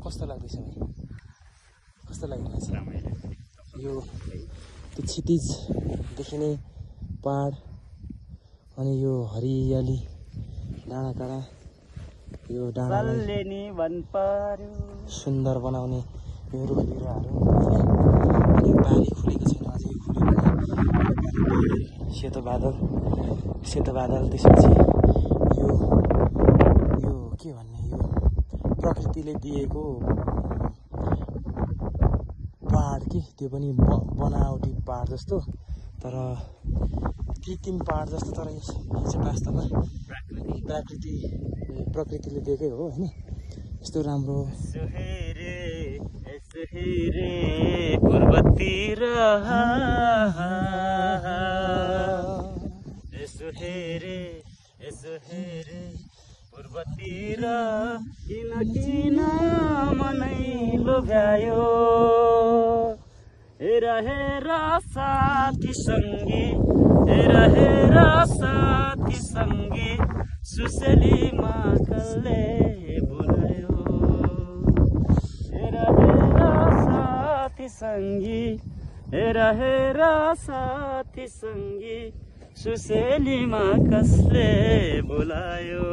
कस्तो लाग्दैछ नि? कस्तो लागिरहेछ यो त्यो क्षितिज देखिने पहाड अनि यो हरियाली डाँडाकाँडा यो डाँडालाई सुन्दर बनाउने यो रुख बिरुवाहरू अनि बारी खुलेको छैन अझै यो खुल्यो भने सेतो बादल त्यसपछि यो के भन्ने यो प्रकृतिले दिएको पहाड कि त्यो पनि बनावटी पहाड जस्तो तर कृत्रिम पहाड जस्तो तर यो चाहिँ वास्तवमा प्रकृतिले दिएकै हो हैन यस्तो राम्रो पूर्वतिर पूर्वतिर किन मनै लोभ्यायो हेर साथी सङ्गी सुसेलीमा कसले बोलायो हेर साथी सङ्गी सुसेलीमा कसले बोलायो।